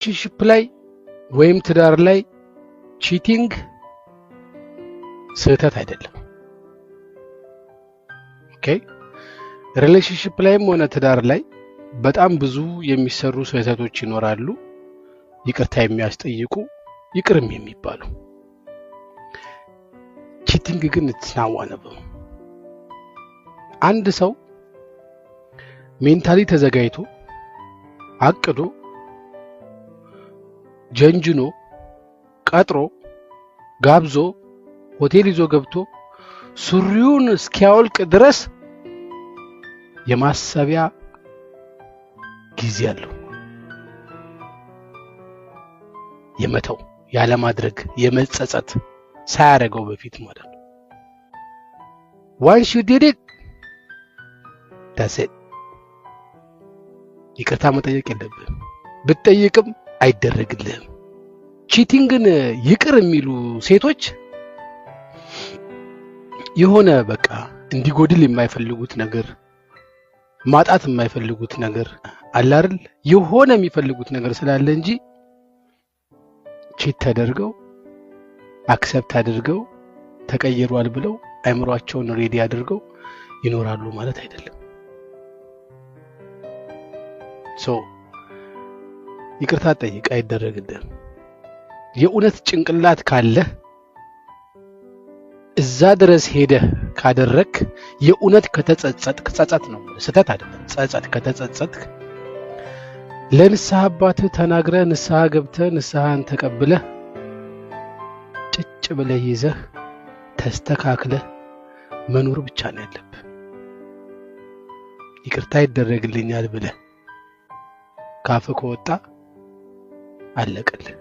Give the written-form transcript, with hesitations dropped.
Relationship ላይ ወይም ትዳር ላይ cheating ስህተት አይደለም። Okay፣ relationship ላይም ሆነ ትዳር ላይ በጣም ብዙ የሚሰሩ ስህተቶች ይኖራሉ። ይቅርታ የሚያስጠይቁ፣ ይቅርም የሚባሉ። Cheating ግን it's not one of them። አንድ ሰው mentally ተዘጋጅቶ፣ አቅዶ፣ ጀንጅኖ፣ ቀጥሮ፣ ጋብዞ፣ ሆቴል ይዞ ገብቶ ሱሪውን እስኪያወልቅ ድረስ የማሰቢያ ጊዜ አለው። የመተው፣ ያለማድረግ፣ የመጸጸት ሳያደርገው በፊት ማለት ነው። Once you did it, that's it። ይቅርታ መጠየቅ የለብህም። ብትጠይቅም አይደረግልህም። Cheating ን ይቅር የሚሉ ሴቶች የሆነ በቃ እንዲጎድል የማይፈልጉት ነገር፣ ማጣት የማይፈልጉት ነገር አለ አይደል? የሆነ የሚፈልጉት ነገር ስላለ እንጂ cheat ተደርገው፣ accept አድርገው፣ ተቀይሯል ብለው አይምሯቸውን ready አድርገው ይኖራሉ ማለት አይደለም። So ይቅርታ ጠይቅ፣ አይደረግልህም። የእውነት ጭንቅላት ካለህ፣ እዛ ድረስ ሄደህ ካደረግክ፣ የእውነት ከተጸጸትክ፣ ጸጸት ነው፣ ስህተት አይደለም። ጸጸት ከተጸጸትክ ለንስሐ አባትህ ተናግረህ፣ ንስሐ ገብተህ፣ ንስሐን ተቀብለህ፣ ጭጭ ብለህ ይዘህ፣ ተስተካክለህ መኖር ብቻ ነው ያለብህ። ይቅርታ ይደረግልኛል ብለህ ካፍህ ከወጣ አለቀልህ።